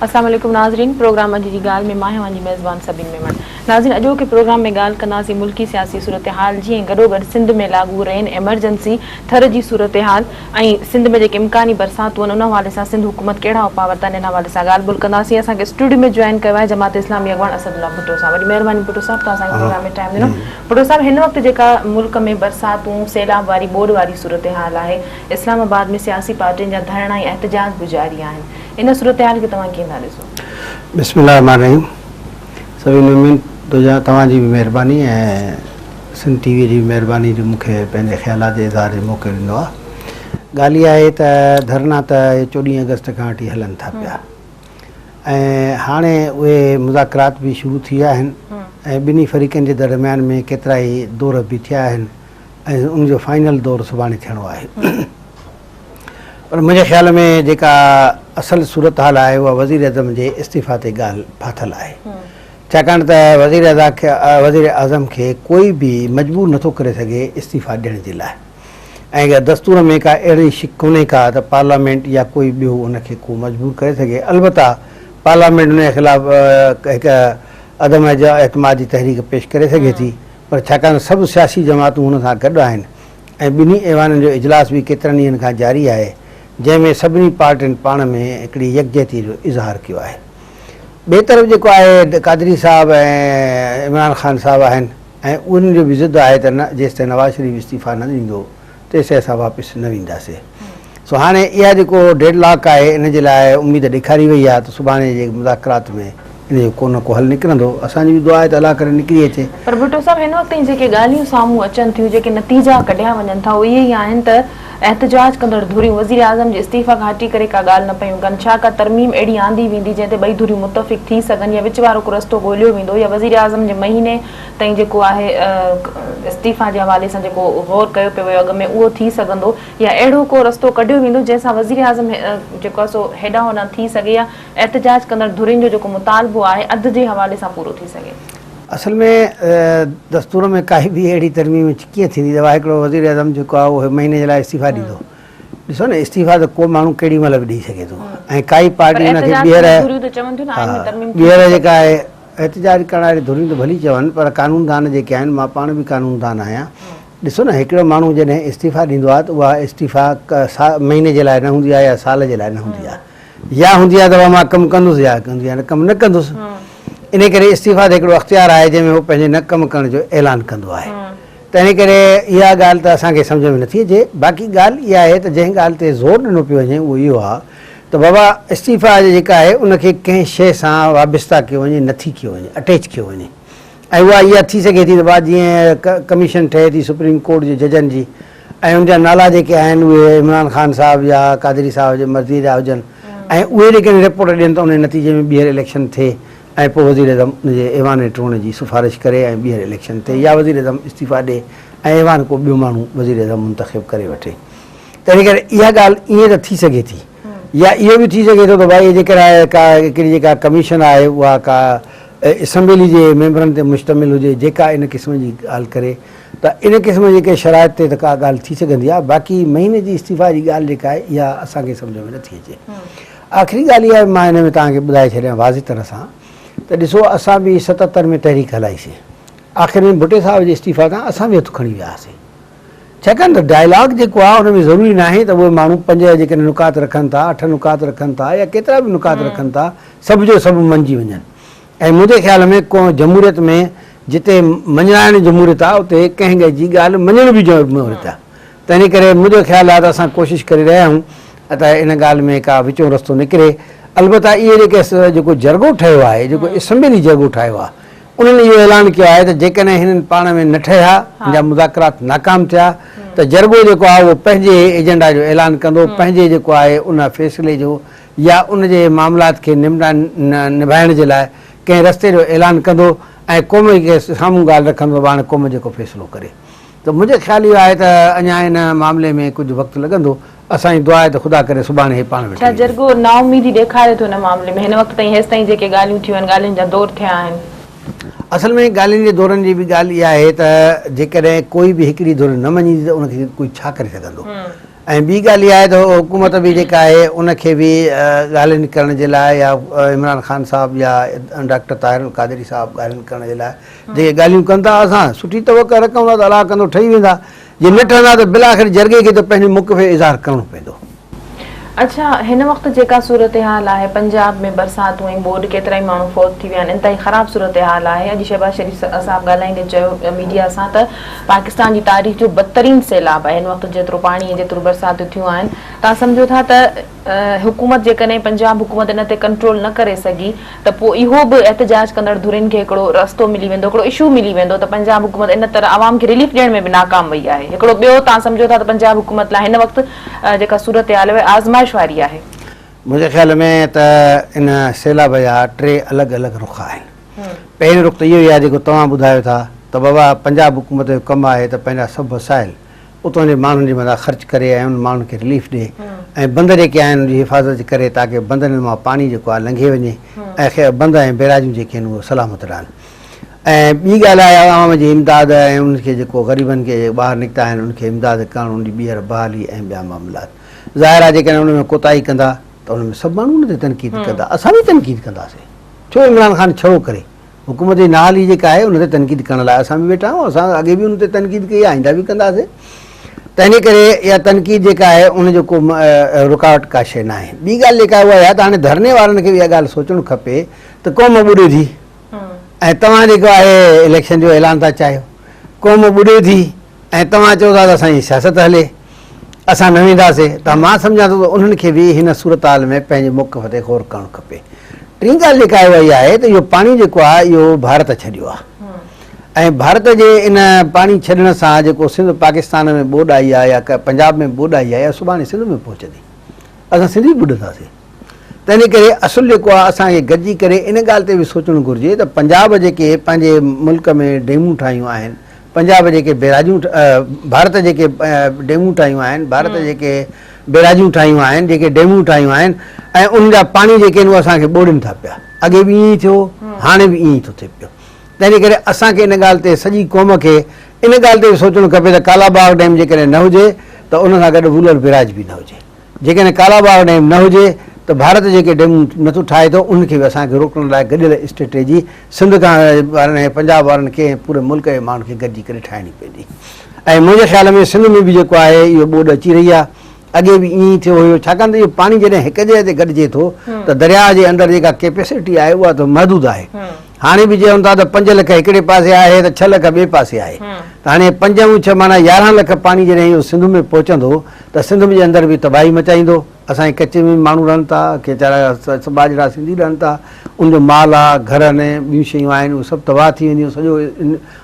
السلام عليڪم ناظرين پروگرام اڄ جي ڳالهه ۾ مان اوهان جي ميزبان سبين ميمڻ ناظرين اڄوڪي پروگرام ۾ ڳالهه ڪنداسين ملڪي سياسي صورتحال جي ۽ گڏوگڏ سنڌ ۾ لاڳو رين ايمرجنسي ٿر جي صورتحال ۽ سنڌ ۾ جيڪي امڪاني برساتون آهن ان حوالي سان سنڌ حڪومت ڪهڙا اپاء ورتا آهن ان حوالي سان ڳالهه ٻولهه ڪنداسين اسان کي اسٽوڊيو ۾ جوائن ڪيو آهي جماعت اسلامي اڳواڻ اسد الله ڀٽو صاحب وڏي مهرباني ڀٽو صاحب توهان اسان کي پروگرام ۾ ٽائيم ڏنو ڀٽو صاحب هن وقت جيڪا ملڪ ۾ برساتون سيلاب واري ٻوڏ واري صورتحال آهي اسلام آباد ۾ سياسي پارٽين جا ڌرڻا ۽ احتجاج به جاري آهن ان صورتحال کي توهان ڪيئن ٿا ڏسو؟ بسم الله الرحمٰن الرحيم سڀني مؤمن تنهنجا توهان جي به مهرباني ۽ سنڌ ٽي وي جي به مهرباني جو مون کي پنهنجي خيالات جي اظهار جو موقعو ڏنو آهي ڳالهه اها آهي ته ڌرڻا ته چوڏهين آگسٽ کان وٺي هلن ٿا پيا ۽ هاڻي اهي مذاڪرات به شروع ٿي ويا آهن ۽ ٻنهي فريقن جي درميان ۾ ڪيترائي دور به ٿيا آهن ۽ ان جو فائنل دور سڀاڻي ٿيڻو آهي پر منهنجي خيال ۾ جيڪا اصل صورتحال آهي اها وزيراعظم جي استعيفا تي ڳالهه ڦاٿل آهي ڇاڪاڻ ته وزيراعظم کي ڪوئي به مجبور نٿو ڪري سگهي استعيفا ڏيڻ جي لاء ۽ دستور ۾ ڪا اهڙي شق ڪونهي ڪا ته پارليامينٽ يا ڪوئي ٻيو ان کي ڪو مجبور ڪري سگهي البته پارليامينٽ ان جي خلاف هڪ عدم اعتماد جي تحريڪ پيش ڪري سگهي ٿي پر ڇاڪاڻ ته سڀ سياسي جماعتون هن سان گڏ آهن ۽ ٻنهي ايوانن جو اجلاس به ڪيترن ڏينهن کان جاري آهي جنهن ۾ سڀني پارٽين پاڻ ۾ هڪڙي يڪجهتي جو اظهار ڪيو آهي. ٻئي طرف جيڪو آهي قادري صاحب ۽ عمران خان صاحب آهن ۽ انهن جو به ضد آهي ته نه جيستائين نواز شريف استعيفا نه ڏيندو تيستائين اسان واپس نه وينداسين. سو هاڻي اها جيڪو ڊيڊ لاڪ آهي ان جي لاء اميد ڏيکاري وئي آهي ته سڀاڻي جي مذاڪرات ۾ ان جو ڪو نه ڪو حل نڪرندو. اسان جي به دعا آهي ته الله ڪري نڪري اچي. پر ڀٽو صاحب هن وقت تائين جيڪي ڳالهيون سامهون اچن ٿيون جيڪي نتيجا ڪڍيا وڃن ٿا اهي اهي ئي آهن ته احتجاج ڪندڙ ڌريون وزيراعظم جي استعيفا کان هٽي ڪري ڪا ڳالهه نه پيون ڪن ڇا ڪا ترميم اهڙي آندي ويندي جنهن تي ٻئي ڌريون متفق ٿي سگهن يا وچ وارو ڪو رستو ڳوليو ويندو يا وزيراعظم جي مهيني تائين جيڪو آهي استعيفا جي حوالي سان جيڪو غور ڪيو پيو ويو اڳ ۾ اهو ٿي سگهندو يا اهڙو ڪو رستو ڪڍيو ويندو جنهن سان وزيراعظم جيڪو آهي سو هيڏانهن هوڏانهن ٿي سگهي يا احتجاج ڪندڙ ڌرين جو جيڪو مطالبو آهي اڌ جي حوالي سان پورو ٿي سگهي. اصل ۾ دستور ۾ ڪائي به اهڙي ترميم ڪيئن ٿيندي ته هڪڙو وزيراعظم جيڪو آهي اهو مهيني جي لاء استعيفا ڏيندو. ڏسو نه استعيفا ته ڪو ماڻهو ڪيڏي مهل به ڏئي سگهي ٿو ۽ ڪائي پارٽي ان کي ٻيهر ٻيهر جيڪا آهي احتجاج ڪرڻ واري ڌريون ته ڀلي چون پر قانوندان جيڪي آهن مان پاڻ به قانوندان آهيان ڏسو نه هڪڙو ماڻهو جڏهن استعيفا ڏيندو آهي ته اها استعيفا مهيني جي لاء نه هوندي آهي يا سال جي لاء نه هوندي آهي يا هوندي آهي ته مان ڪم ڪندس يا هوندي آهي ڪم نه ڪندس ان ڪري استعيفا ته هڪڙو اختيار آهي جنهن ۾ هو پنهنجي نه ڪم ڪرڻ جو اعلان ڪندو آهي تنهن ڪري اها ڳالهه ته اسان کي سمجهه ۾ نٿي اچي باقي ڳالهه اها آهي ته جنهن ڳالهه تي زور ڏنو پيو وڃي اهو اهو آهي ته بابا استعيفا جيڪا آهي ان کي ڪنهن شيء سان وابسته ڪيو وڃي نٿي ڪيو وڃي اٽيچ ڪيو وڃي ۽ اها اها ٿي سگهي ٿي ته بعد جيئن ڪميشن ٺهي ٿي سپريم ڪورٽ جي ججن جي ۽ ان جا نالا جيڪي آهن اهي عمران خان صاحب يا قادري صاحب جي مرضي جا هجن ۽ اهي جيڪڏهن رپورٽ ڏين ته ان جي نتيجي ۾ ٻيهر اليڪشن ٿئي ۽ پوء وزيراعظم ان جي ايوان ۾ ٽوڙڻ جي سفارش ڪري ۽ ٻيهر اليڪشن ٿئي يا وزيراعظم استعيفا ڏي ۽ ايوان ڪو ٻيو ماڻهو وزيراعظم منتخب ڪري وٺي تنهن ڪري اها ڳالهه ائين ته ٿي سگهي ٿي يا اهو به ٿي سگهي ٿو ته ڀائي جيڪڏهن ڪا هڪڙي جيڪا ڪميشن آهي اها ڪا اسيمبلي جي ميمبرن تي مشتمل هجي جيڪا ان قسم جي ڳالهه ڪري ته ان قسم جي ڪنهن شرائط تي ته ڪا ڳالهه ٿي سگهندي آهي باقي مهيني جي استعيفا جي ڳالهه جيڪا آهي اها اسان کي سمجهه ۾ نٿي اچي. آخري ڳالهه اها آهي مان ان ۾ توهان کي ٻڌائي ڇڏيان واضح طرح سان ته ڏسو اسان به 77 ۾ تحريڪ هلائي سين آخر ۾ ڀٽي صاحب جي استعيفا تان اسان به هٿ کڻي ويا هئاسين ڇاڪاڻ ته ڊائلاگ جيڪو آهي ان ۾ ضروري ناهي ته اهي ماڻهو پنج جيڪڏهن نڪات رکن ٿا اٺ نڪات رکن ٿا يا ڪيترا به نڪات رکن ٿا سڀ جو سڀ مڃجي وڃن ۽ منهنجي خيال ۾ ڪو جمهوريت ۾ جتي مڃرائڻ جمهوريت آهي اتي ڪنهن جي ڳالهه مڃڻ به جمهوريت آهي تنهن ڪري منهنجو خيال آهي ته اسان ڪوشش ڪري رهيا آهيون ته ان ڳالهه ۾ ڪا وچون رستو نڪري البته اهي جيڪي جيڪو جرڳو ٺهيو آهي جيڪو اسيمبلي جرڳو ٺاهيو آهي انهن اهو اعلان ڪيو آهي ته جيڪڏهن هنن پاڻ ۾ نه ٺهيا هن جا مذاڪرات ناڪام ٿيا ته جرڳو جيڪو آهي اهو پنهنجي ايجنڊا جو اعلان ڪندو پنهنجي جيڪو آهي ان فيصلي جو يا ان جي معاملات کي نڀائڻ جي لاء ڪنهن رستي جو اعلان ڪندو ۽ قوم کي سامهون ڳالهه رکندو ته هاڻي قوم جيڪو فيصلو ڪري ته منهنجو خيال اهو آهي ته اڃا ان معاملي ۾ ڪجهه وقت لڳندو اسان جي دعا آهي ته خدا ڪري سڀاڻي هي پاڻ ۾ ڇا ٺهي وڃن. جرڳو نااميدي ڏيکاري ٿو ان معاملي ۾ هن وقت تائين هيستائين جيڪي ڳالهيون ٿيون آهن ڳالهين جا دور ٿيا آهن. اصل ۾ ڳالهين جي دورن جي به ڳالهه اها آهي ته جيڪڏهن ڪوئي به هڪڙي ڌر نه مڃيندي ته ان کي ڪوئي ڇا ڪري سگهندو. ۽ ٻي ڳالهه اها آهي ته حڪومت به جيڪا آهي ان کي به ڳالهين ڪرڻ جي لاء يا عمران خان صاحب يا ڊاڪٽر طاهر القادري صاحب ڳالهين ڪرڻ جي لاء جيڪي ڳالهيون ڪن ٿا اسان سٺي توقع رکون ٿا ته الله ڪندو ٺهي ويندا جي نه ٺهندا ته بالاخر جرڳي کي ته پنهنجو موقف جو اظهار ڪرڻو پوندو. اڇا هن وقت جيڪا صورتحال آهي پنجاب ۾ برساتون ۽ ٻوڏ ڪيترائي ماڻهو فوت ٿي ويا آهن انتهائي خراب صورتحال آهي اڄ شهباز شريف صاحب ڳالهائيندي چيو ميڊيا سان ته پاڪستان جي تاريخ جو بدترين سيلاب آهي هن وقت جيترو پاڻي ۽ جيتريون برساتون ٿيون آهن توهان سمجهو ٿا ته حڪومت جيڪڏهن پنجاب حڪومت ان تي ڪنٽرول نه ڪري سگهي ته پوء اهو به احتجاج ڪندڙ ڌرين کي هڪڙو رستو ملي ويندو هڪڙو اشو ملي ويندو ته پنجاب حڪومت ان طرح عوام کي رليف ڏيڻ ۾ به ناڪام وئي آهي هڪڙو ٻيو توهان سمجهو ٿا ته پنجاب حڪومت لاء هن وقت جيڪا صورتحال آهي اها آزمائش واري آهي. منهنجي خيال ۾ ته ان سيلاب جا ٽي الڳ الڳ رخ آهن. پهريون رخ ته اهو ئي آهي جيڪو توهان ٻڌايو ٿا ته بابا پنجاب حڪومت جو ڪم آهي ته پنهنجا سڀ وسائل اتان جي ماڻهن جي مٿان خرچ ڪري ۽ انهن ماڻهن کي رليف ڏي ۽ بند جيڪي آهن ان جي حفاظت ڪري تاڪه بندن مان پاڻي جيڪو آهي لنگهي وڃي ۽ بند ۽ بيراجون جيڪي آهن اهي سلامت رهن ۽ ٻي ڳالهه آهي عوام جي امداد ۽ انهن کي جيڪو غريبن کي جيڪي ٻاهر نڪتا آهن انهن کي امداد ڪرڻ ان جي ٻيهر بحالي ۽ ٻيا معاملات ظاهر آهي جيڪڏهن ان ۾ ڪوتاهي ڪندا ته ان ۾ سڀ ماڻهو ان تي تنقيد ڪندا اسان به تنقيد ڪنداسين ڇو عمران خان ڇڙو ڪري حڪومت جي نااهلي جيڪا آهي ان تي تنقيد ڪرڻ لاء اسان به ويٺا آهيون، اسان اڳي به ان تي تنقيد ڪئي آهي آئنده به ڪنداسين. تنهنجي ڪري اها تنقيد جيڪا آهي ان جو ڪو رڪاوٽ ڪا شيء ناهي. ٻي ڳالهه جيڪا آهي اها اها ته هاڻي ڌرڻي وارن کي به اها ڳالهه سوچڻ کپي ته قوم ٻڏي ٿي ۽ توهان جيڪو آهي اليڪشن جو اعلان ٿا چاهيو، قوم ٻڏي ٿي ۽ توهان چئو ٿا ته اسان جي سياست هلي، اسان نه وينداسين ته مان سمجهان ٿو ته انهن کي به هن صورتحال ۾ پنهنجي موقف تي غور ڪرڻ کپي. ٽين ڳالهه جيڪا آهي اها اها آهي ته اهو پاڻي جيڪو آهي اهو ڀارت ڇڏيو آهي ۽ ڀارت جي ان پاڻي ڇڏڻ سان جيڪو سنڌ پاڪستان ۾ ٻوڏ آئي آهي يا پنجاب ۾ ٻوڏ آئي آهي اها سڀاڻي سنڌ ۾ پهچندي اسان سنڌي ٻڏنداسين. تنهنجي ڪري اصل جيڪو آهي اسان کي گڏجي ڪري ان ڳالهه تي به سوچڻ گهرجي ته پنجاب جيڪي پنهنجي ملڪ ۾ ڊيمون ٺاهيون آهن، پنجاب جيڪي بيراجون ڀارت جيڪي ڊيمون ٺاهيون آهن، ڀارت جيڪي بيراجون ٺاهيون آهن، جيڪي ڊيمون ٺاهيون آهن ۽ انهن جا پاڻي جيڪي آهن اهي اسان کي ٻوڙين ٿا پيا. اڳي به ائين ئي ٿيو هو، هاڻي به ائين ئي ٿو ٿئي پيو. تنهنجي ڪري اسان کي ان ڳالهه تي سڄي قوم کي ان ڳالهه تي به سوچڻ کپي ته ڪالا باغ ڊيم جيڪڏهن نه هجي ته ان سان گڏ وولر بيراج به نه هجي. جيڪڏهن ڪالا باغ ڊيم نه هجي ته ڀارت جيڪي ڊيمون نه ٿو ٺاهي ٿو انهن کي به اسان کي روڪڻ لاء گڏيل اسٽريٽجي سنڌ کان وارن ۽ پنجاب وارن کي ۽ پوري ملڪ جي ماڻهن کي گڏجي ڪري ٺاهڻي پوندي ۽ منهنجي خيال ۾ سنڌ ۾ به جيڪو آهي اهو ٻوڏ اچي رهي آهي اڳي به ائين ئي ٿيو هيو ڇاڪاڻ ته اهو پاڻي جڏهن هڪ جڳهه تي گڏجي ٿو ته درياهه جي اندر جيڪا ڪيپيسٽي آهي اها ته محدود آهي هاڻي به چون ٿا ته پنج لک هڪڙي پاسي آهي ته ڇهه لک ٻئي پاسي آهي ته هاڻي پنج ۽ ڇهه معنيٰ 11 لک پاڻي جڏهن اهو سنڌ ۾ پهچندو ته سنڌ جي اندر به تباهي مچائيندو. اسان جي ڪچي ۾ به ماڻهو رهن ٿا، ڪي ويچارا سٻاجهڙا سنڌي رهن ٿا، ان جو مال آ، گهر آهن، ٻيون شيون آهن، اهي سڀ تباهه ٿي وينديون، سڄو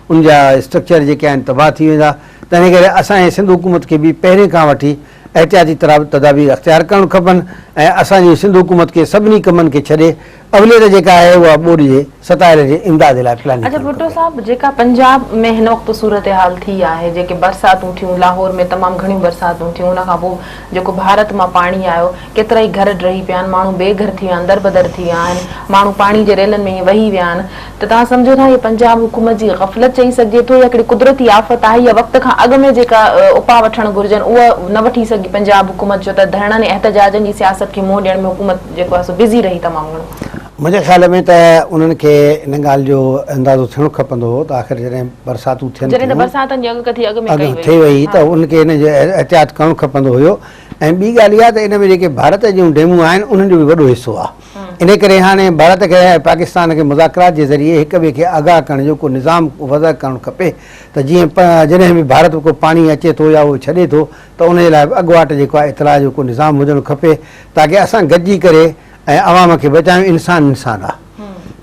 ان جا اسٽرڪچر جيڪي آهن تباهه ٿي ويندا. تنهن ڪري اسان جي سنڌ حڪومت کي به پهرين کان وٺي احتياطي تدابير اختيار ڪرڻ کپن ۽ اسان جي سنڌ حڪومت کي سڀني ڪمن کي ڇڏي اوليت جيڪا آهي اها ٻوڏ جي ستايل جي امداد لاء پلاننگ اڇا ڪرڻ ڀٽو کپي. صاحب جيڪا پنجاب ۾ هن وقت صورتحال ٿي آهي جيڪي برساتون ٿيون لاهور ۾ تمام گهڻيون برساتون ٿيون ان کان پوء جيڪو ڀارت مان پاڻي آيو ڪيترائي گهر ڊهي پيا آهن ماڻهو بي گهر ٿي ويا آهن دربدر ٿي ويا آهن ماڻهو پاڻي جي ريلن ۾ ائين وهي ويا آهن ته توهان سمجهو ٿا هي پنجاب حڪومت جي غفلت چئي سگهجي ٿو يا هڪڙي قدرتي آفت آهي يا وقت کان اڳ ۾ جيڪا اپاء وٺڻ گهرجن اهو نه وٺي سگهي پنجاب حڪومت ڇو ته ڌرڻن ۽ احتجاجن جي سياست کي منهن ڏيڻ ۾ حڪومت جيڪو آهي سو بزي رهي تمام گهڻو. منهنجي خيال ۾ ته انهن کي ان ڳالهه جو اندازو ٿيڻ کپندو هو ته آخر جڏهن برساتون ٿين جڏهن ته برساتن جي اڳڪٿي اڳ ۾ ڪئي وئي ٿي وئي ته انهن کي ان جو احتياط ڪرڻ کپندو هيو ۽ ٻي ڳالهه اها ته ان ۾ جيڪي ڀارت جون ڊيمون آهن انهن جو به وڏو حصو آهي ان ڪري هاڻي ڀارت کي ۽ پاڪستان کي مذاڪرات جي ذريعي هڪ ٻئي کي آگاهه ڪرڻ جو ڪو نظام وضع ڪرڻ کپي ته جيئن جڏهن به ڀارت ڪو پاڻي اچي ٿو يا اهو ڇڏي ٿو ته ان جي لاء به اڳواٽ جيڪو آهي اطلاع جو ڪو نظام هجڻ کپي تاڪه اسان گڏجي ڪري ۽ عوام کي بچايون انسان انسان آ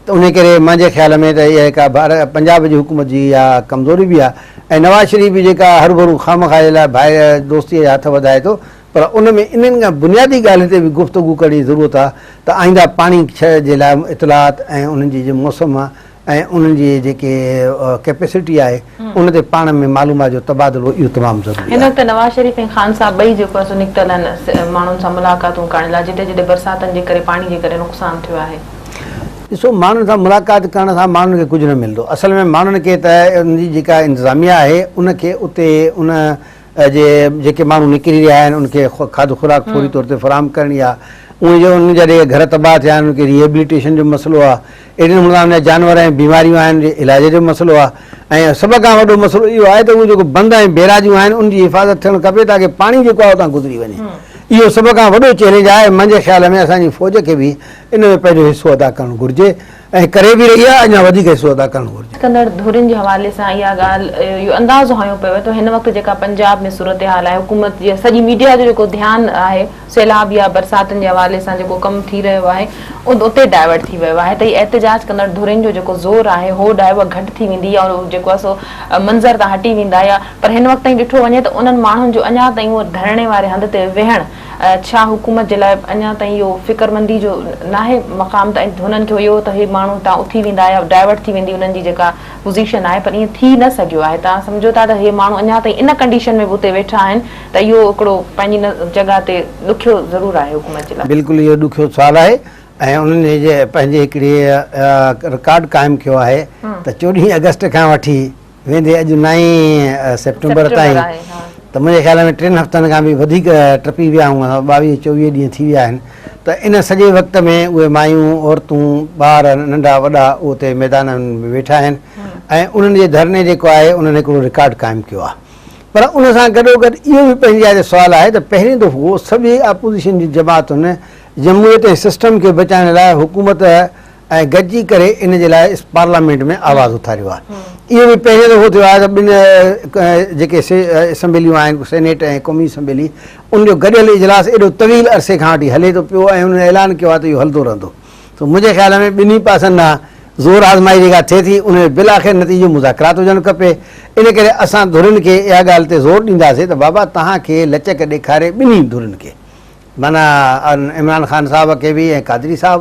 ته انهي ڪري مانجي خيال ۾ ته اها هڪ پنجاب جي حڪومت جي اها ڪمزوري به آ ۽ نواز شريف به جيڪا هروڀرو خامخواه جي لاء ڀائر دوستي جا هٿ وڌائي ٿو پر ان ۾ انهن بنيادي ڳالهين تي به گفتگو ڪرڻ جي ضرورت آ ته آئنده پاڻي جي لاء اطلاعات ۽ انهن جي جي موسم ۽ انهن جي جيڪي ڪيپيسٽي آهي ان تي پاڻ ۾ معلومات جو تبادلو اهو تمام ضروري هن آهي. وقت نواز شريف ۽ خان صاحب ٻئي جيڪو آهي سو نڪتل آهن ماڻهن سان ملاقاتون ڪرڻ لاء جتي جتي برساتن جي ڪري پاڻي جي ڪري نقصان ٿيو آهي. ڏسو ماڻهن سان ملاقات ڪرڻ سان ماڻهن کي ڪجهه نه ملندو اصل ۾ ماڻهن کي ته ان جي جيڪا انتظاميا آهي ان کي اتي ان جي جيڪي ماڻهو نڪري رهيا آهن ان کي کاڌ خوراڪ فوري طور تي فراهم ڪرڻي آهي اهي جو انهن جا جيڪي گهر تباهه ٿيا آهن انهن کي ريهيبليٽيشن جو مسئلو آهي اهڙي نموني سان ان جا جانور ۽ بيماريون آهن جي علاج جو مسئلو آهي ۽ سڀ کان وڏو مسئلو اهو آهي ته اهو جيڪو بند ۽ بيراجون آهن ان جي حفاظت ٿيڻ کپي تاڪه پاڻي جيڪو آهي اتان گذري وڃي اهو سڀ کان وڏو چئلينج آهي منهنجي خيال ۾ اسان جي فوج کي به ان ۾ پنهنجو حصو ادا ڪرڻ گهرجي ۽ ڪري به رهي آهي اڃا وڌيڪ حصو ادا ڪرڻ گهرجي. ڪندڙ ڌرين جي حوالي سان اها ڳالهه اهو اندازو هنيو پيو وڃي ته هن وقت جيڪا پنجاب ۾ صورتحال آهي حڪومت جي سڄي ميڊيا جو جيڪو ڌيان آهي سيلاب يا برساتن جي حوالي سان جيڪو ڪم ٿي رهيو آهي اتي ڊائيورٽ ٿي ويو آهي ته هي احتجاج ڪندڙ ڌرين جو جيڪو زور آهي هوڏ آهي اها گهٽ ٿي ويندي يا جيڪو آهي سو منظر تان هٽي ويندا يا پر هن وقت تائين ڏٺو وڃي ته انهن ماڻهن جو اڃا تائين اهو ڌرڻي واري هنڌ تي ويهڻ ڇا حڪومت جي لاء اڃا تائين اهو فڪرمندي جو ناهي مقام ته هنن کي اهو ته هي ماڻهو هتان اٿي ويندا يا ڊائيورٽ ٿي ويندي انهن جي جيڪا پوزيشن آهي پر ائين ٿي نه سگهيو آهي توهان سمجهو ٿا ته هي ماڻهو اڃا تائين ان ڪنڊيشن ۾ به اتي ويٺا آهن ته اهو هڪڙو پنهنجي جڳهه تي ڏکيو ضرور آهي حڪومت جي لاء. بلڪل اهو ڏکيو سوال آهي ۽ انهن جي پنهنجي هڪڙي رڪارڊ قائم ڪيو آهي ته چوڏهين آگسٽ کان وٺي ويندي اڄ نائين سيپٽمبر تائين ته منهنجي خيال ۾ ٽن هفتن کان به وڌيڪ ٽپي ويا آهيون اسان ٻاويهه چوويهه ڏينهن ٿي ويا آهن ته ان سڄي وقت ۾ اهي مايون عورتون ٻار ننڍا وڏا اتي ميدانن ۾ ويٺا آهن ۽ انهن جي ڌرڻي جيڪو آهي انهن هڪڙو رڪارڊ قائم ڪيو آهي پر ان سان گڏوگڏ اهو به پنهنجي جاء تي سوال آهي ته پهرين دفعو سڀني اپوزيشن جي جماعتن جمهوريت ۽ سسٽم کي بچائڻ لاء حڪومت ۽ گڏجي ڪري ان جي لاء پارليامينٽ ۾ آواز اٿاريو آهي. اهو به پهريون دفعو ٿيو آهي ته ٻن جيڪي اسيمبليون آهن سينيٽ ۽ قومي اسيمبلي ان جو گڏيل اجلاس ايڏو طويل عرصي کان وٺي هلي ٿو پيو ۽ انهن اعلان ڪيو آهي ته اهو هلندو رهندو. سو منهنجي خيال ۾ ٻنهي پاسن ڏانهن زور آزمائي جيڪا ٿئي ٿي ان جو بالاخر نتيجو مذاڪرات هجڻ کپي. ان ڪري اسان ڌرين کي اها ڳالهه تي زور ڏينداسين ته بابا توهان کي لچڪ ڏيکاري ٻنهي ڌرين کي معنيٰ عمران خان صاحب کي به ۽ قادري صاحب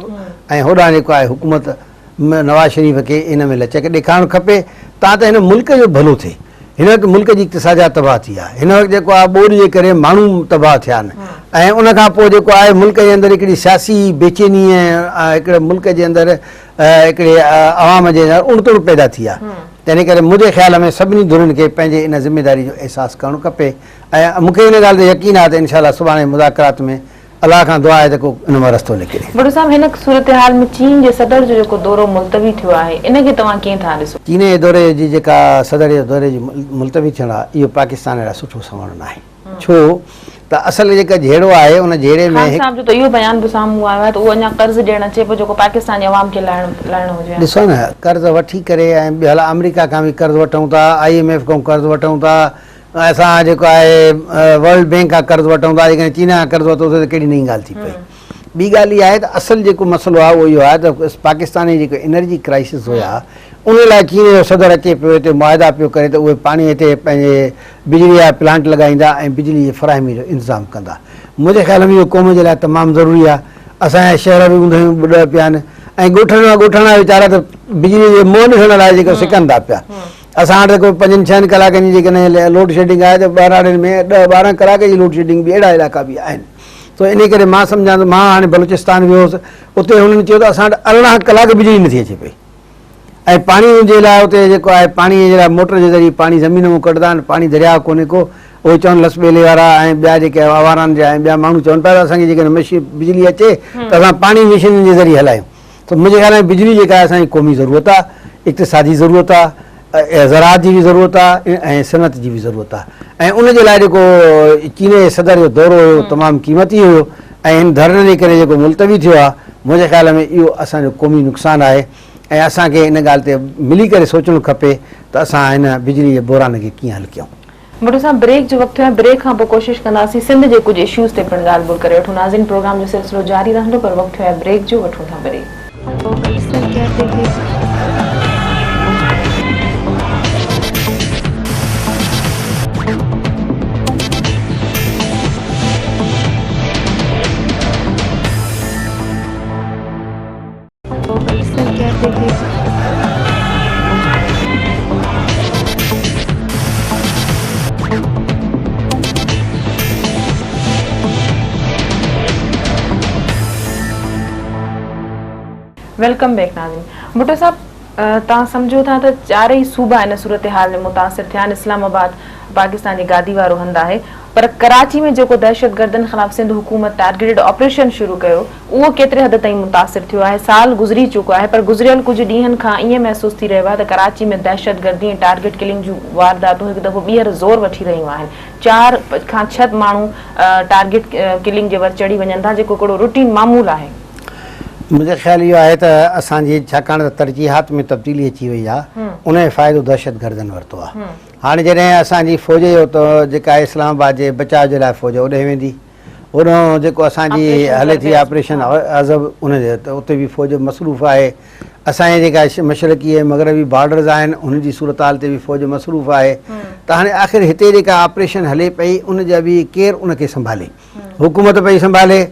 ۽ هوڏانهن جيڪو آهي حڪومت نواز شريف کي ان ۾ لچڪ ڏيکارڻ کپي تان ته هن ملڪ جو ڀلو ٿئي. هن وقت ملڪ جي اقتصاديات تباهه ٿي آهي. هن وقت جيڪو آهي ٻوڏ جي ڪري ماڻهو تباهه ٿيا آهن ۽ ان کان پوء جيڪو آهي ملڪ جي اندر هڪڙي سياسي بيچيني ۽ هڪڙي ملڪ جي اندر هڪڙي عوام جي اندر اڻ تڻ پيدا ٿي آهي. تنهن ڪري منهنجي خيال ۾ سڀني ڌرين کي پنهنجي ان ذميداري جو احساس ڪرڻ کپي. ۽ مون کي ان ڳالهه تي يقين آهي ته انشاء الله سڀاڻي مذاڪرات ۾ الله کان دعا آهي ته ڪو ان مان رستو نڪري. ڀٽو صاحب هن صورتحال ۾ چين جي صدر جو جيڪو دورو ملتوي ٿيو آهي ان کي توهان ڪيئن ٿا ڏسو؟ چين جي دوري جي جيڪا صدر جي دوري جي ملتوي ٿيڻ آهي اهو پاڪستان لاء سٺو سنوڻ ناهي ڇو ته اصل جيڪا جهيڙو آهي ان جهيڙي ۾ خان صاحب جو ته اهو بيان به سامهون آيو آهي ته اهو اڃا قرض ڏيڻ اچي پيو جيڪو پاڪستان جي عوام کي لاهڻو هجي ها. ڏسو نه قرض وٺي ڪري ۽ ٻيا آمريڪا کان به قرض وٺون ٿا I M F کان قرض وٺون ٿا اسان جيڪو آهي ورلڊ بينڪ کان قرض وٺون ٿا جيڪڏهن چين کان قرض ورتوسين ته ڪهڙي نئين ڳالهه ٿي پئي. ٻي ڳالهه اها آهي ته اصل جيڪو مسئلو آهي اهو اهو آهي ته پاڪستان جي جيڪو انرجي ڪرائسس هيا ان لاء چين جو صدر اچي پيو هتي معاهدا پيو ڪري ته اهي پاڻي هتي پنهنجي بجلي جا پلانٽ لڳائيندا ۽ بجلي جي فراهمي جو انتظام ڪندا. منهنجي خيال ۾ اهو قوم جي لاء تمام ضروري آهي. اسان جا شهر به اونداهيون ٻڏل پيا آهن ۽ ڳوٺن مان ڳوٺاڻا ويچارا ته بجلي جي منهن ڏسڻ لاء جيڪو سڪن ٿا پيا. اسان وٽ ته ڪو پنجن ڇهن ڪلاڪن جي جيڪڏهن لوڊ شيڊنگ آهي ته ٻهراڙين ۾ ڏهه ٻارهن ڪلاڪ جي لوڊ شيڊنگ به اهڙا علائقا به آهن سو انهي ڪري مان سمجهان ٿو مان هاڻي بلوچستان ويو هوس اتي هنن چيو ته اسان وٽ 18 ڪلاڪ بجلي نٿي اچي پئي ۽ پاڻي جي لاء اتي جيڪو آهي پاڻي جي لاء موٽر جي ذريعي پاڻي زمين مون ڪڍندا آهن پاڻي درياء ڪونهي ڪو اهي چون لس ٻيلي وارا ۽ ٻيا جيڪي آواران جا ۽ ٻيا ماڻهو چون پيا ته اسان کي جيڪڏهن مشين بجلي اچي ته اسان پاڻي مشينن جي ذريعي هلايون ته منهنجي خيال ۾ بجلي جيڪا آهي اسان جي قومي ضرورت آهي، اقتصادي ضرورت آهي، زراعت جي به ضرورت آهي ۽ صنعت جي به ضرورت آهي ۽ ان جي لاء جيڪو چين جي صدر جو دورو هيو تمام قيمتي هيو ۽ هن ڌرڻن جي ڪري جيڪو ملتوي ٿيو آهي منهنجي خيال ۾ اهو اسان جو قومي نقصان آهي ۽ اسان کي ان ڳالهه تي ملي ڪري سوچڻ کپي ته اسان هن بجلي جي بحران کي ڪيئن حل ڪيون. ڀٽو صاحب بريڪ جو وقت ٿيو آهي بريڪ کان پوء ڪوشش ڪنداسين سنڌ جي ڪجهه اشوز تي پڻ ڳالهه ٻولهه ڪري وٺون ناظرين پروگرام جو سلسلو جاري رهندو پر وقت ٿيو آهي بريڪ جو وٺون ٿا بريڪ. Welcome back ناظرين ڀٽو صاحب توهان سمجهو ٿا ته چارئي صوبا ان صورتحال ۾ متاثر ٿيا آهن، اسلام آباد پاڪستان جي گادي وارو هنڌ آهي پر ڪراچي ۾ جيڪو دهشتگردن خلاف سنڌ حڪومت ٽارگيٽڊ آپريشن شروع ڪيو اهو ڪيتري حد تائين متاثر ٿيو آهي، سال گذري چڪو آهي پر گذريل ڪجهه ڏينهن کان ائين محسوس ٿي رهيو آهي ته ڪراچي ۾ دهشتگردي ۽ ٽارگيٽ ڪلنگ جون وارداتون هڪ دفعو ٻيهر زور وٺي رهيون آهن، چار کان ڇهه ماڻهو ٽارگيٽ ڪلنگ جي ور چڙهي وڃن ٿا جيڪو هڪڙو روٽين معمول آهي. منهنجو خيال اهو آهي ته اسان جي ڇاڪاڻ ته ترجيحات ۾ تبديلي اچي وئي آهي ان جو فائدو دهشتگردن ورتو آهي. هاڻي جڏهن اسان جي فوج جو ته جيڪا آهي اسلام آباد جي بچاء جي لاء فوج اوڏانهن ويندي هوڏانهن جيڪو اسان جي هلي ٿي آپريشن عزب ان جي ته اتي به فوج مصروف آهي اسان جي جيڪا مشرقي ۽ مغربي بارڊرز آهن انهن جي صورتحال تي به فوج مصروف آهي ته هاڻي آخر هتي جيڪا آپريشن هلي پئي ان جا به ڪير ان کي سنڀالي حڪومت پئي سنڀالي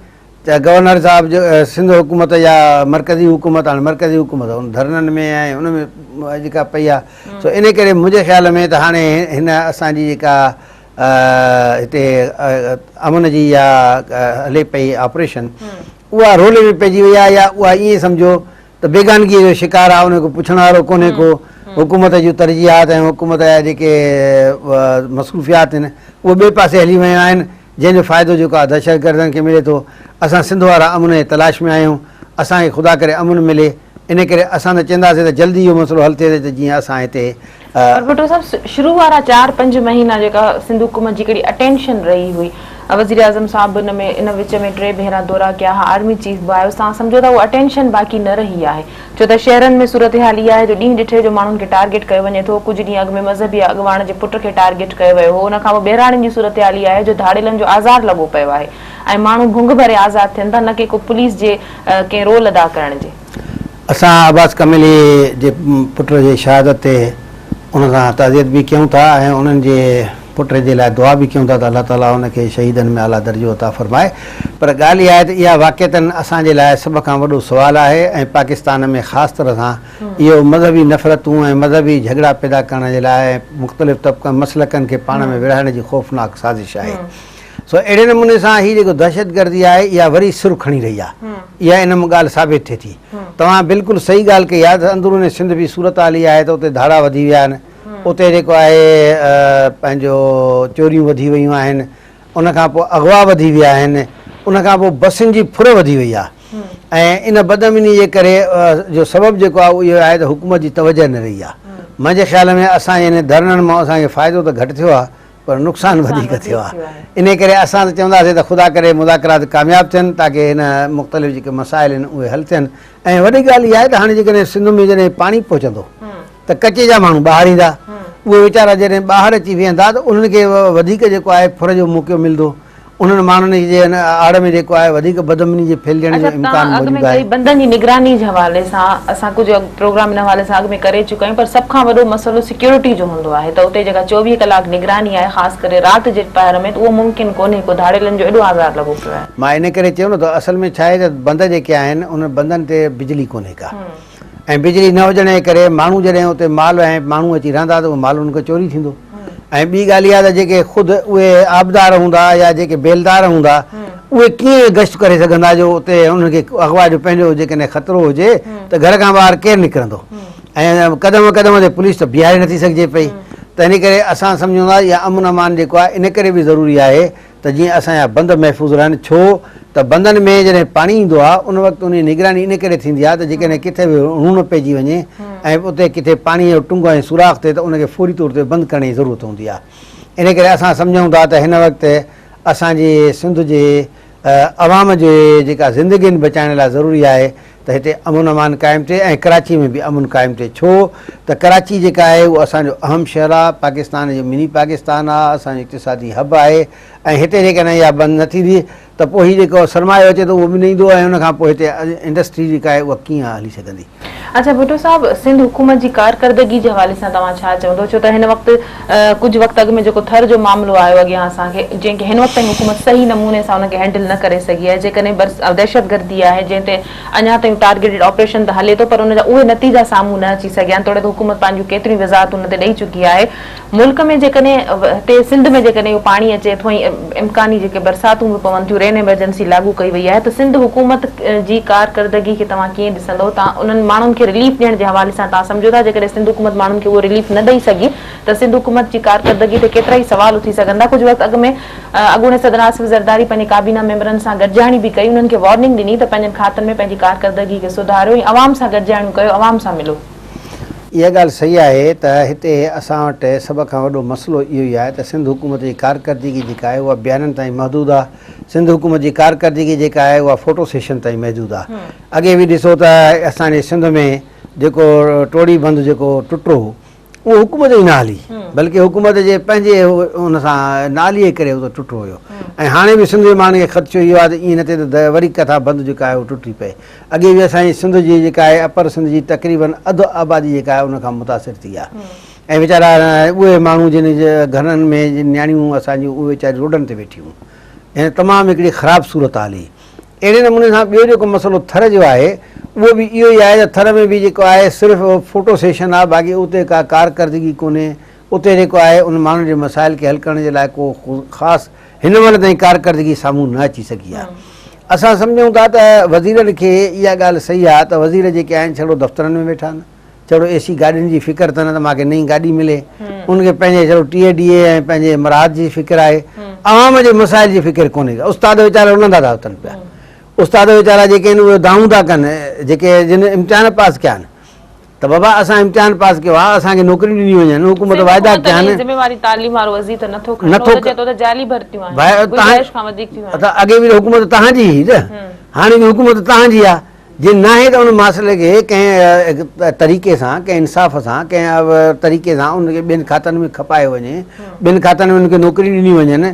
ته گورنر صاحب جو سنڌ حڪومت يا مرڪزي حڪومت هاڻي مرڪزي حڪومت ان ڌرڻن ۾ ۽ ان ۾ جيڪا پئي آهي سو ان ڪري منهنجي خيال ۾ ته هاڻي هن اسان جي جيڪا هتي امن جي يا هلي پئي آپريشن اها رولي ۾ پئجي وئي آهي يا اها ائين سمجهو ته بيگانگيء جو شڪار آهي ان کي پڇڻ وارو ڪونهي ڪو حڪومت جون ترجيحات ۽ حڪومت جا جيڪي مصروفيات آهن اهي ٻئي پاسي هلي ويون آهن جنهن جو فائدو جيڪو آهي دهشتگردن کي ملي ٿو. اسان سنڌ وارا امن جي تلاش ۾ آهيون. اسان کي خدا ڪري امن ملي. ان ڪري اسان ته چونداسين ته جلدي اهو مسئلو حل ٿئي ته جيئن اسان هتي. پر ڀٽو صاحب شروع وارا چار پنج مهينا جيڪا سنڌ حڪومت جي هڪڙي اٽينشن رهي هئي وزيراعظم صاحب به ان ۾ ان وچ ۾ ٽي ڀيرا دورا ڪيا ها آرمي چيف به آيو توهان سمجهو ٿا اها اٽينشن باقي نه رهي آهي ڇو ته شهرن ۾ صورتحال اها آهي جو ڏينهن ڏٺي جو ماڻهن کي ٽارگيٽ ڪيو وڃي ٿو، ڪجهه ڏينهن اڳ ۾ مذهبي اڳواڻ جي پٽ کي ٽارگيٽ ڪيو ويو هو، ان کان پوء ٻهراڙين جي صورتحال اها آهي جو ڌاڙيلن جو آزار لڳو پيو آهي ۽ ماڻهو ڀنگ ڀري آزاد ٿين ٿا نه ڪي ڪو پوليس جي ڪنهن رول ادا ڪرڻ جي. اسان عباس ڪميلي جي پٽ جي شهادت تي ان سان تعزيت به ڪيون ٿا ۽ انهن جي پٽ جي لاء دعا به ڪيون ٿا ته الله تعاليٰ ان کي شهيدن ۾ اعليٰ درجو عطا فرمائي پر ڳالهه اها آهي ته اها واقعتاً اسان جي لاء سڀ کان وڏو سوال آهي ۽ پاڪستان ۾ خاص طرح سان اهو مذهبي نفرتون ۽ مذهبي جهڳڙا پيدا ڪرڻ جي لاء ۽ مختلف طبقن مسلڪن کي پاڻ ۾ وڙهائڻ جي خوفناڪ سازش آهي سو اهڙي نموني سان هي جيڪو دهشتگردي آهي اها وري سر کڻي رهي آهي اها ان مان ڳالهه ثابت ٿئي ٿي توهان بلڪل صحيح ڳالهه ڪئي آهي ته اندرون سنڌ به صورتحال اها آهي ته اتي ڌاڙا وڌي ويا آهن اتي جيڪو آهي پنهنجو چوريون وڌي ويون آهن ان کان پوء اغوا وڌي ويا آهن ان کان پوء بسن جي ڦر وڌي وئي آهي ۽ ان بدامني جي ڪري جو سبب جيڪو آهي اهو اهو آهي ته حڪومت جي توجه نه رهي آهي منهنجي خيال ۾ اسان جي ان ڌرڻن مان اسان کي فائدو ته گهٽ ٿيو آهي پر نقصان وڌيڪ ٿيو آهي انهي ڪري اسان ته چونداسين ته خدا ڪري مذاڪرات ڪامياب ٿين تاڪه هن مختلف جيڪي مسائل آهن اهي حل ٿين ۽ وڏي ڳالهه اها آهي ته هاڻي جيڪڏهن سنڌ ۾ جڏهن پاڻي پهچندو ته ڪچي جا ماڻهو ٻاهر ايندا، اهي ويچارا جڏهن ٻاهر اچي ويهندا ته انهن کي وڌيڪ جيڪو آهي ڦر جو موقعو ملندو، انهن ماڻهن جي ان آڙ ۾ جيڪو آهي وڌيڪ بدامني جي ڦهلجڻ جو اڇا امڪان توهان اڳ ۾ موجود آهي. ڪئي بندن جي نگراني جي حوالي سان اسان ڪجهه اڳ پروگرام ان حوالي سان اڳ ۾ ڪري چڪا آهيون پر سڀ کان وڏو مسئلو سيڪيورٽي جو هوندو آهي ته اتي جيڪا 24 ڪلاڪ نگراني آهي خاص ڪري رات جي پهر ۾ ته اهو ممڪن ڪونهي ڪو ڌاڙيلن جو ايڏو آزار لڳو پيو آهي. مان ان ڪري چيو نه ته اصل ۾ ڇا آهي ته بند جيڪي آهن انهن بندن تي بجلي ڪونهي ڪا. ۽ بجلي نه هجڻ جي ڪري ماڻهو جڏهن اتي مال ۽ ماڻهو اچي رهندا ته اهو مال انهن کان چوري ٿيندو ۽ ٻي ڳالهه اها ته جيڪي خود اهي آبدار هوندا يا جيڪي بيلدار هوندا اهي ڪيئن گشت ڪري سگهندا جو اتي انهن کي اغوا جو پنهنجو جيڪڏهن خطرو هجي ته گهر کان ٻاهر ڪير نڪرندو ۽ قدم قدم تي پوليس ته بيهاري نٿي سگهجي پئي ته ان ڪري اسان سمجهون ٿا اها امن امان جيڪو آهي ان ڪري به ضروري آهي ته جيئن اسان جا بند محفوظ رهن ڇو ته بندن ۾ جڏهن پاڻي ايندو آهي ان وقت انهي نگراني ان ڪري ٿيندي آهي ته جيڪڏهن ڪٿي به رون پئجي وڃي ۽ اتي ڪٿي پاڻي جو ٽنگ ۽ سوراخ ٿئي ته ان کي فوري طور تي بند ڪرڻ جي ضرورت هوندي آهي ان ڪري اسان سمجهون ٿا ته هن وقت اسان جي سنڌ جي عوام جي جيڪا زندگين بچائڻ لاء ضروري آهي ته هتي امن امان قائم ٿئي ۽ ڪراچي ۾ به امن قائم ٿئي ڇو ته ڪراچي جيڪا آهي اهو اسان جو اهم شهر آهي پاڪستان جو مني پاڪستان آهي اسان جو اقتصادي حب آهي ۽ هتي جيڪڏهن اها بند نه ٿيندي ته پوء هي جيڪو سرمايو اچي ٿو اهو به نه ايندو ۽ ان کان پوء هتي انڊسٽري جيڪا آهي اها ڪيئن هلي سگهندي. اڇا ڀٽو صاحب سنڌ حڪومت جي ڪارڪردگي جي حوالي سان توهان ڇا چوندو ڇو ته هن وقت ڪجهه وقت اڳ ۾ جيڪو ٿر جو معاملو آيو اڳيان اسان کي جنهن کي هن وقت تائين حڪومت صحيح نموني سان ان کي هينڊل نه ڪري سگهي آهي جيڪڏهن دهشتگردي آهي جنهن تي اڃا تائين ٽارگيٽڊ آپريشن ته هلي ٿو پر ان جا اهي نتيجا سامهون نه اچي سگهيا آهن توڙي ته حڪومت پنهنجون ڪيتريون وضاحتون ان تي ڏئي چڪي آهي ملڪ ۾ جيڪڏهن هتي سنڌ ۾ جيڪڏهن اهو پاڻي اچي ٿو ۽ امڪاني جيڪي برساتون به پون ٿيون رين ايمرجنسي لاڳو ڪئي وئي آهي ته سنڌ حڪومت جي ڪارڪردگي کي توهان ڪيئن ڏسندو تان انهن ماڻهن کي رليف ڏيڻ جي حوالي سان توهان سمجهو ٿا جيڪڏهن سنڌ حڪومت ماڻهن کي اهو رليف نه ڏئي سگهي ته سنڌ حڪومت جي ڪارڪردگي تي ڪيترائي سوال اٿي سگهن ٿا ڪجهه وقت اڳ ۾ اڳوڻي صدر آصف زرداري پنهنجي ڪابينا ميمبرن سان گڏجاڻي به ڪئي انهن کي وارننگ ڏني ته پنهنجن کاتن ۾ پنهنجي ڪارڪردگي کي سڌاريو ۽ عوام سان گڏجاڻيون ڪيو عوام سان ملو. اها ڳالهه صحيح آهي ته هتي اسان وٽ سڀ کان وڏو مسئلو اهو ئي آهي ته سنڌ حڪومت جي ڪارڪردگي جيڪا آهي اها بيانن تائين محدود آهي، سنڌ حڪومت جي ڪارڪردگي جيڪا آهي اها فوٽو سيشن تائين محدود آهي. اڳي به ڏسو ته اسان جي سنڌ ۾ جيڪو ٽوڙي بند جيڪو ٽٽو هو اهو حڪومت جي نااهلي بلڪه حڪومت جي پنهنجي ان سان نااهلي جي ڪري اهو ٽٽو هيو ۽ هاڻي به سنڌ جي ماڻهن کي خدشو اهو آهي ته ائين نه ٿئي ته وري ڪٿان بند جيڪا آهي اهو ٽٽي پئي. اڳي به اسان جي سنڌ جي جيڪا آهي اپر سنڌ جي تقريبن اڌ آبادي جيڪا آهي ان کان متاثر ٿي آهي ۽ ويچارا اهي ماڻهو جن جي گهرن ۾ نياڻيون اسان جون اهي ويچاريون روڊن تي ويٺيون يعني تمام هڪڙي خراب صورت حال هئي اهڙي نموني سان ٻيو جيڪو مسئلو ٿر جو آهي اهو به اهو ئي آهي ته ٿر ۾ به جيڪو آهي صرف فوٽو سيشن آهي باقي اتي ڪا ڪارڪردگي ڪونهي اتي جيڪو آهي ان ماڻهن جي مسائل کي حل ڪرڻ جي لاء ڪو خاص هن مهل تائين ڪارڪردگي سامهون نه اچي سگهي آهي. اسان سمجهون ٿا ته وزيرن کي اها ڳالهه صحيح آهي ته وزير جيڪي آهن ڇڙو دفترن ۾ ويٺا آهن، ڇڙو اي سي گاڏين جي فڪر اٿن ته مان کي نئين گاڏي ملي، انهن کي پنهنجي ڇڙو ٽي اي ڊي اي ۽ پنهنجي مراعات جي فڪر آهي، عوام جي مسائل جي فڪر ڪونهي ڪا. استاد ويچارا رلندا ٿا اٿن پيا، استاد ويچارا جيڪي آهن اهي دانهون ٿا ڪن جيڪي جن امتحان پاس ڪيا آهن. ته بابا اسان امتحان پاس ڪيو آهي اسان کي نوڪريون ڏنيون وڃن حڪومت سنڌ واعدا حڪومت ڪيا ۾ آهن ذميواري تعليم وارو وزير ته نٿو کڻي نٿو هو ته چئي ٿو ته جعلي ڀرتيون آهن ڀائي گنجائش کان وڌيڪ ٿيون آهن ته اڳي به حڪومت توهان جي هئي نه هاڻي به حڪومت توهان جي آهي جي ناهي ته ان مسئلي کي ڪنهن طريقي سان ڪنهن انصاف سان ڪنهن طريقي سان ان کي ٻين کاتن ۾ کپايو وڃي ٻين کاتن ۾ ان کي نوڪريون ڏنيون وڃن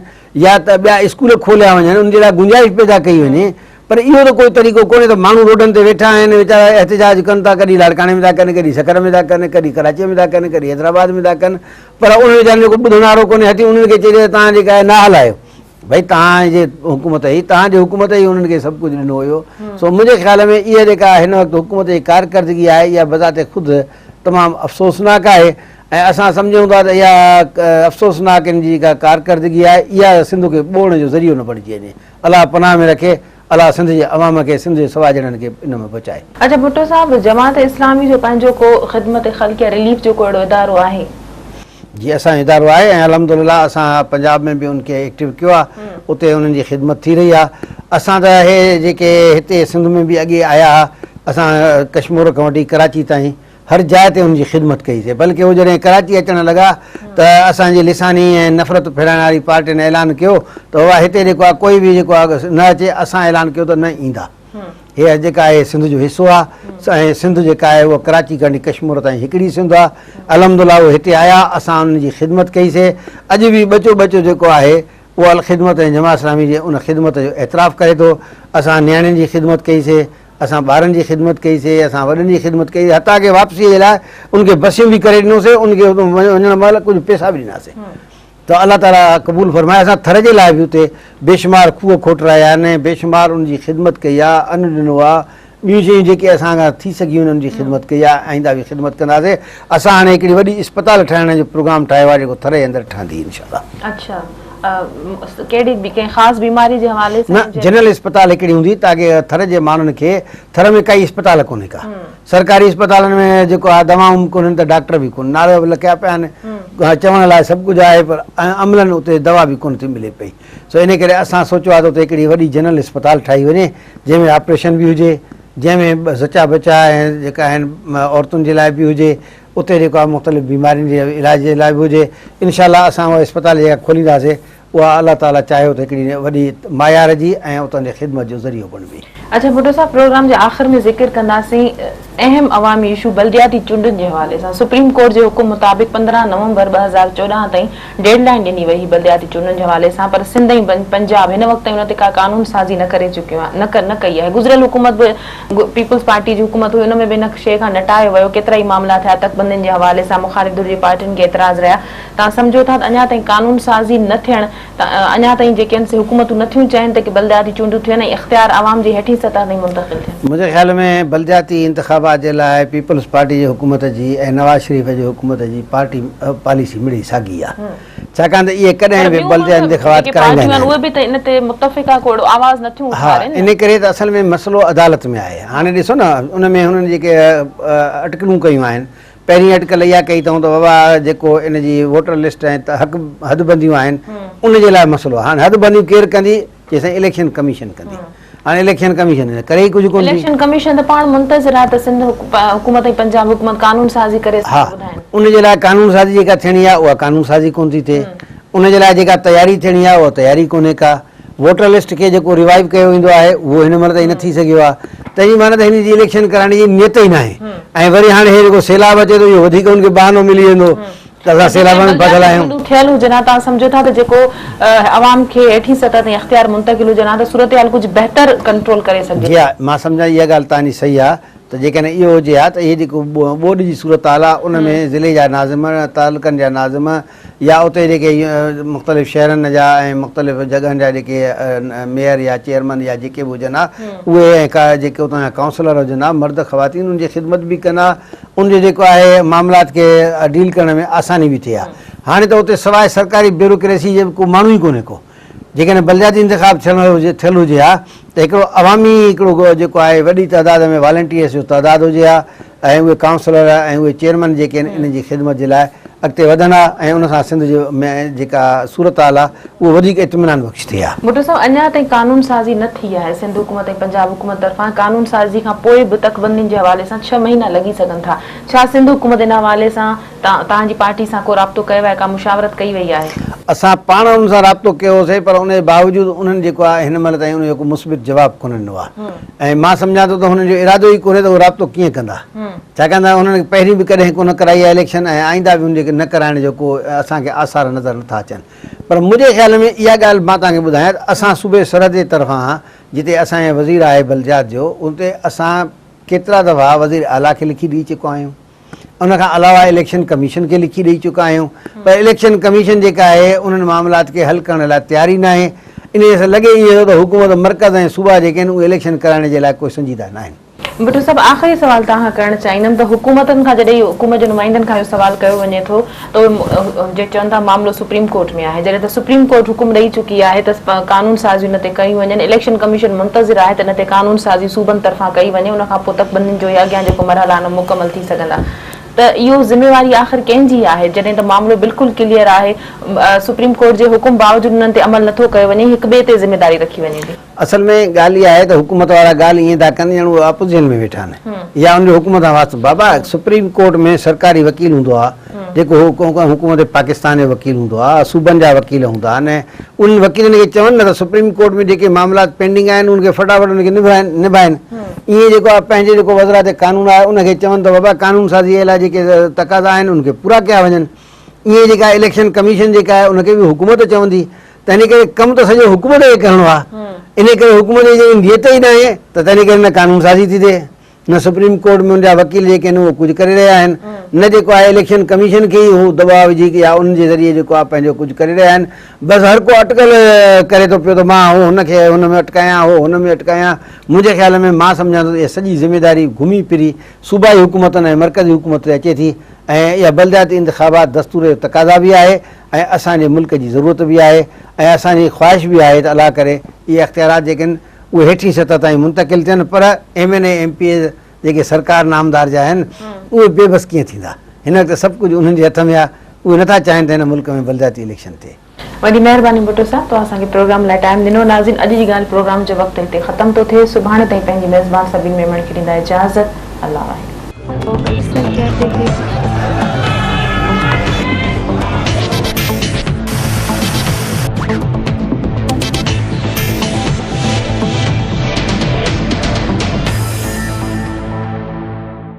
يا ته ٻيا اسڪول کوليا وڃن ان جي لاء گنجائش پيدا ڪئي وڃي پر اهو ته ڪوئي طريقو ڪونهي ته ماڻهو روڊن تي ويٺا آهن ويچارا احتجاج ڪن ٿا ڪڏهن لاڙڪاڻي ۾ ٿا ڪن ڪڏهن سکر ۾ ٿا ڪن ڪڏهن ڪراچيء ۾ ٿا ڪن ڪڏهن حيدرآباد ۾ ٿا ڪن پر انهن ويچارن جو ڪو ٻڌڻ وارو ڪونهي هٿي انهن کي چئجي ته توهان جيڪا آهي نااهل آهيو ڀئي توهان جي حڪومت هئي توهان جي حڪومت ئي انهن کي سڀ ڪجهه ڏنو هيو سو منهنجي خيال ۾ اها جيڪا هن وقت حڪومت جي ڪارڪردگي آهي اها بذات خود تمام افسوسناڪ آهي ۽ اسان سمجهون ٿا ته اها افسوسناڪ ان جي جيڪا ڪارڪردگي آهي اها سنڌ کي ٻوڙڻ جو ذريعو نه بڻجي وڃي. الله پناهه ۾ رکي، الله سنڌ جي عوام کي سنڌ جي سواجهڙن کي ان مان بچائي. اڇا ڀٽو صاحب جماعت اسلامي جو پنهنجو ڪو خدمت خلق يا رليف جو ڪو اهڙو ادارو آهي؟ جي اسان جو ادارو آهي ۽ الحمدلله اسان پنجاب ۾ به ان کي ايڪٽو ڪيو آهي اتي انهن جي خدمت ٿي رهي آهي اسان ته اهي جيڪي هتي سنڌ ۾ به اڳي آيا ها اسان ڪشمور کان وٺي ڪراچي تائين هر جاء تي ان جي خدمت ڪئي سي بلڪه هو جڏهن ڪراچي اچڻ لڳا ته اسان جي لساني ۽ نفرت ڦهلائڻ واري پارٽين اعلان ڪيو ته بابا هتي جيڪو آهي ڪوئي به جيڪو آهي نه اچي اسان اعلان ڪيو ته نه ايندا هي جيڪا آهي سنڌ جو حصو آهي ۽ سنڌ جيڪا آهي اها ڪراچي کان وٺي ڪشمور تائين هڪڙي سنڌ آهي الحمدلله هو هتي آيا اسان انهن جي خدمت ڪئي سي اڄ به ٻچو ٻچو جيڪو آهي اهو الخدمت ۽ جماعت اسلامي جي ان خدمت جو اعتراف ڪري ٿو اسان نياڻين جي خدمت ڪئي سي اسان ٻارن جي خدمت ڪئي سي، اسان وڏن جي خدمت ڪئي، حتيٰ ڪه واپسيء جي لاء ان کي بسيون به ڪري ڏنو سي، ان کي وڃڻ مهل ڪجهه پئسا به ڏنا سي ته الله تعاليٰ قبول فرمائي. اسان ٿر جي لاء به اتي بيشمار کوهه کوٽرايا آهن ۽ بيشمار ان جي خدمت ڪئي آهي، ان ڏنو آهي، ٻيون شيون جيڪي اسان کان ٿي سگهيون آهن ان جي خدمت ڪئي آهي، آئنده به خدمت ڪنداسي. اسان هاڻي هڪڙي وڏي اسپتال ٺاهڻ جو پروگرام ٺاهيو آهي جيڪو ٿر جي اندر ٺهندي انشاء الله. اڇا. ڪهڙي ڪنهن خاص بيماري جي حوالي سان نه جنرل اسپتال هڪڙي هوندي تاڪه ٿر جي ماڻهن کي ٿر ۾ ڪائي اسپتال ڪونهي ڪا سرڪاري اسپتالن ۾ جيڪو آهي دوائون به ڪونهن ته ڊاڪٽر به ڪونهن نعرا به لکيا پيا آهن چوڻ لاء سڀ ڪجهه آهي پر عملن اتي دوا به ڪونه ٿي ملي پئي سو ان ڪري اسان سوچيو آهي ته اتي هڪڙي وڏي جنرل اسپتال ٺاهي وڃي جنهن ۾ آپريشن به هجي جنهن ۾ زچا بچا ۽ جيڪا آهن عورتن جي لاء به هجي اتي جيڪو آهي مختلف بيمارين جي علاج جي لاء به هجي انشاء الله اسان اها اسپتال جيڪا کولينداسي اها الله تعالي چاهيو ته هڪڙي وڏي معيار جي ۽ اتان جي خدمت جو ذريعو بڻبي. اڇا ڀٽو صاحب پروگرام جي آخر ۾ ذڪر ڪنداسين اهم عوامي اشو بلدياتي چونڊن جي حوالي سان سپريم ڪورٽ جي حڪم مطابق 15 نومبر 2014 تائين ڊيڊ لائين ڏني وئي هئي بلدياتي چونڊن جي حوالي سان پر سنڌ ۽ پنجاب هن وقت تائين ان تي ڪا قانون سازي نه ڪري چڪيون آهن نه ڪئي آهي گذريل حڪومت به پيپلز پارٽي جي حڪومت هئي ان ۾ به ان شيء کان نٽايو ويو، ڪيترائي معاملا ٿيا، تڪبندين جي حوالي سان مخالف ڌر جي پارٽين کي اعتراض رهيا، توهان سمجهو ٿا ته اڃا تائين قانون سازي نه ٿيڻ ته اڃا تائين جيڪي آهن سي حڪومتون نه ٿيون چاهين ته ڪي بلدياتي چونڊون ٿين ۽ اختيار عوام جي هيٺين سطح تائين منتقل ٿين. منهنجي خيال ۾ بلدياتي انتخابات. انتخابات جي لاء پيپلز پارٽي جي حڪومت جي ۽ نواز شريف جي حڪومت جي پارٽي پاليسي مڙئي ساڳي آهي ڇاڪاڻ ته اهي پر ڪڏهن به ٻيون بلدياتي ملڪ انتخابات جيڪي ڪرائيندا پارٽيون ئي آهن ناهن. اهي به ته ان تي متفقه ڪو اهڙو آواز نٿيون ها اٿارين نه. ان ڪري ته اصل ۾ مسئلو عدالت ۾ آهي هاڻي ڏسو نه ان ۾ هنن جيڪي اٽڪلون ڪيون آهن پهرين اٽڪل اها ڪئي اٿئون ته بابا جيڪو ان جي ووٽر لسٽ ۽ حق حدبنديون آهن ان جي لاء مسئلو آهي هاڻي حدبنديون ڪير ڪندي چي سائين اليڪشن ڪميشن ڪندي هاڻي اليڪشن ڪميشن ڪري ئي ڪجهه ڪونه ٿي. اليڪشن ڪميشن ته پاڻ منتظر آهي ته سنڌ حڪومت ۽ پنجاب حڪومت قانون سازي ڪري ها اسان کي ٻڌائين. ان جي لاء قانون سازي جيڪا ٿيڻي آهي اها قانون سازي ڪونه ٿي ٿئي ان جي لاء جيڪا تياري ٿيڻي آهي اها تياري ڪونهي ڪا ووٽر لسٽ کي جيڪو ريوائيو ڪيو ويندو آهي اهو هن مهل تائين نه ٿي سگهيو آهي تنهن جي معنيٰ ته هن جي اليڪشن ڪرائڻ جي نيت ئي ناهي ۽ وري هاڻي هي جيڪو سيلاب اچي ٿو اهو وڌيڪ ان کي بهانو ملي ويندو ته اسان سيلاب ۾ ڦاٿل آهيون. چونڊون ٿيل هجن ها توهان سمجهو ٿا ته جيڪو عوام کي هيٺين سطح تائين اختيار منتقل هجن ها ته صورتحال ڪجهه بهتر ڪنٽرول ڪري سگهجي جي ها مان سمجهان اها ڳالهه توهان جي صحيح آهي ته جيڪڏهن اهو هجي ها ته اهي جيڪو ٻوڏ جي صورتحال آهي ان ۾ ضلعي جا ناظم تعلقن جا ناظم يا اتي جيڪي مختلف شهرن جا ۽ مختلف جڳهن جا جيڪي ميئر يا چيئرمن يا جيڪي به هجن ها اهي ۽ جيڪي اتان جا ڪائونسلر هجن ها مرد خواتين ان جي خدمت به ڪن ها ان جو جيڪو آهي معاملات کي ڊيل ڪرڻ ۾ آساني به ٿئي ها. هاڻي ته اتي سواء سرڪاري بيوروڪريسي جي به ڪو ماڻهو ئي ڪونهي ڪو. جيڪڏهن بلدياتي انتخاب ٿيڻ هجي ٿيل هجي ها ته هڪڙو عوامي هڪڙو جيڪو آهي وڏي تعداد ۾ والنٽيئرس جو تعداد هجي ها ۽ اهي ڪائونسلر ۽ اهي چيئرمن جيڪي آهن انهن جي خدمت جي لاء اڳتي وڌن ها ۽ ان سان سنڌ جي ۾ جيڪا صورتحال آهي اهو وڌيڪ اطمينان بخش ٿئي ها. ڀٽو صاحب اڃا تائين قانون سازي نه ٿي آهي، سنڌ حڪومت ۽ پنجاب حڪومت طرفان قانون سازي کان پوء به تڪبندين جي حوالي سان ڇهه مهينا لڳي سگهن ٿا، ڇا سنڌ حڪومت ان حوالي سان توهان جي پارٽي سان ڪو رابطو ڪيو آهي، ڪا مشاورت ڪئي وئي آهي؟ اسان پاڻ انهن سان رابطو ڪيو هوسين پر ان جي باوجود انهن جيڪو آهي هن مهل تائين ان جو ڪو مثبت جواب ڪونه ڏنو آهي ۽ مان سمجهان ٿو ته هنن جو ارادو ئي ڪونهي ته اهو رابطو ڪيئن ڪندا ڇاڪاڻ ته هنن پهرين به ڪڏهن ڪونه ڪرائي آهي اليڪشن ۽ آئنده به ان جي نه ڪرائڻ جو ڪو اسان کي آثار نظر نٿا اچن. پر منهنجي خيال ۾ اها ڳالهه مان توهان کي ٻڌايان ته اسان صوبي سرحد جي طرفان جتي اسان جو وزير آهي بلديات جو اتي اسان ڪيترا دفعا وزير اعليٰ کي لکي ڏئي چڪا آهيون ان کان علاوه اليڪشن ڪميشن کي لکي ڏئي چڪا آهيون پر اليڪشن ڪميشن جيڪا آهي انهن معاملات کي حل ڪرڻ لاء تيار ئي ناهي انهي سان لڳي ائين ٿو ته حڪومت مرڪز ۽ صوبا جيڪي آهن اهي اليڪشن ڪرائڻ جي لاء ڪو سنجيده ناهن. ڀٽو صاحب آخري سوال توهان کان ڪرڻ چاهيندم ته حڪومتن کان جڏهن حڪومت جي نمائندن کان اهو سوال ڪيو وڃي ٿو ته اهي جي چون ٿا معاملو سپريم ڪورٽ ۾ آهي جڏهن ته سپريم ڪورٽ حڪم ڏئي چڪي آهي ته قانون سازي ان تي ڪيون وڃن اليڪشن ڪميشن منتظر آهي ته ان تي قانون سازي صوبن طرفان ڪئي وڃي ان کان پوء تڪبندين جو يا اڳيان جيڪو مرحلا آهن اهي مڪمل ٿي سگهندا ته اهو ذميواري آخر ڪنهن جي آهي جڏهن ته معاملو بلڪل ڪليئر آهي سپريم ڪورٽ جي حڪم باوجود انهن تي عمل نٿو ڪيو وڃي هڪ ٻئي تي ذميواري رکي وڃي ٿي. اصل ۾ ڳالهه اها آهي ته حڪومت وارا ڳالهه ائين ٿا ڪن ڄڻ اهي اپوزيشن ۾ ويٺا آهن يا ان جو حڪومت سان واسطو بابا سپريم ڪورٽ ۾ سرڪاري وڪيل هوندو آهي جيڪو حڪومت پاڪستان جو وڪيل هوندو آهي صوبن جا وڪيل هوندا آهن انهن وڪيلن کي چون نه ته سپريم ڪورٽ ۾ جيڪي معاملات پينڊنگ آهن انهن کي فٽافٽ ان کي نڀائن نڀائن ائين جيڪو آهي پنهنجي جيڪو وزارت قانون آهي ان کي چون ته بابا قانون سازي لاء جيڪي تقاضا آهن ان کي پورا ڪيا وڃن ائين جيڪا اليڪشن ڪميشن جيڪا آهي ان کي به حڪومت چوندي تنهن ڪري ڪم ته سڄو حڪومت کي ڪرڻو آهي، انهي ڪري حڪومت جي جڏهن نيت ئي ناهي ته تنهن ڪري نه قانون سازي ٿي ٿئي، نه سپريم ڪورٽ ۾ ان جا وڪيل جيڪي آهن اهو ڪجهه ڪري رهيا آهن، نه جيڪو آهي اليڪشن ڪميشن کي ئي هو دٻاء وجهي يا انهن جي ذريعي جيڪو آهي پنهنجو ڪجهه ڪري رهيا آهن، بس هر ڪو اٽڪل ڪري ٿو پيو ته مان هو هن کي هن ۾ اٽڪايان هو هن ۾ اٽڪايان، منهنجي خيال ۾ مان سمجهان ٿو ته اها سڄي ذميداري گهمي ڦري صوبائي حڪومتن ۽ مرڪزي حڪومت تي اچي ٿي ۽ اها بلدياتي انتخابات دستور جو تقاضا به آهي ۽ اسان جي ملڪ جي ضرورت به آهي ۽ اسان جي خواهش به آهي ته الله ڪري اهي اختيارات جيڪي آهن اهي هيٺين سطح تائين منتقل ٿين پر M N A M P As جيڪي سرڪار نامدار جا آهن اهي بي بس ڪيئن ٿيندا هن وقت سڀ ڪجهه انهن جي هٿ ۾ آهي اهي نٿا چاهين ته هن ملڪ ۾ بلدياتي اليڪشن ٿئي. وڏي مهرباني ڀٽو صاحب توهان اسان کي پروگرام لاء ٽائيم ڏنو ناظرين اڄ جي ڳالهه پروگرام جو وقت هتي ختم ٿو ٿئي سڀاڻي تائين پنهنجي ميزبان سبين ميمڻ کي ڏيندا اجازت الله واهي.